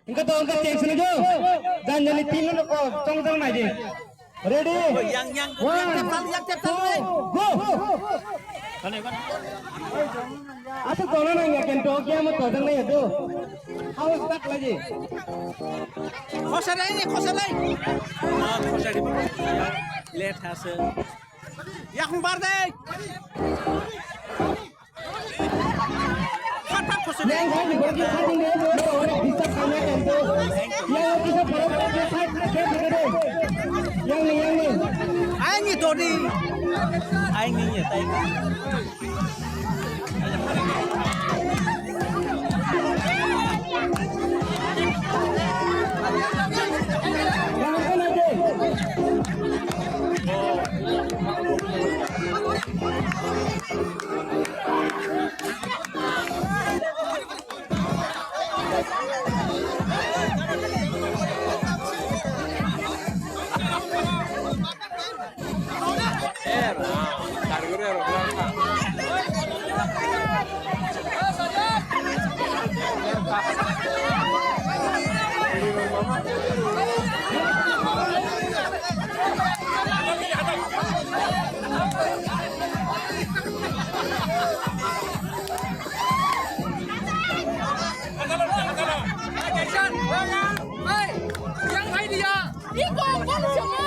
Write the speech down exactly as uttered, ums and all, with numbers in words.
Engka to engka tension aja. Janjani team no ko tong tong nai di. Ready? Yang, yang, one, yang tepal, yang tepal, two, eh. Go. Asal tona nang ya ken to kya mo to jang nai do. House tak lagi. Khosar ai, khosar ai. Ah, khosar di. Let hase. Yang bar de. Yang hai di bagi hai di bagi orang bisa tanya kan tu. Yang bisa berapa dia hai hai dia dia. Yang ni yang ni. Ai ni todi. Ai ni ya tai. Yang mana dia? Yang hai dia. Iko, kau siapa?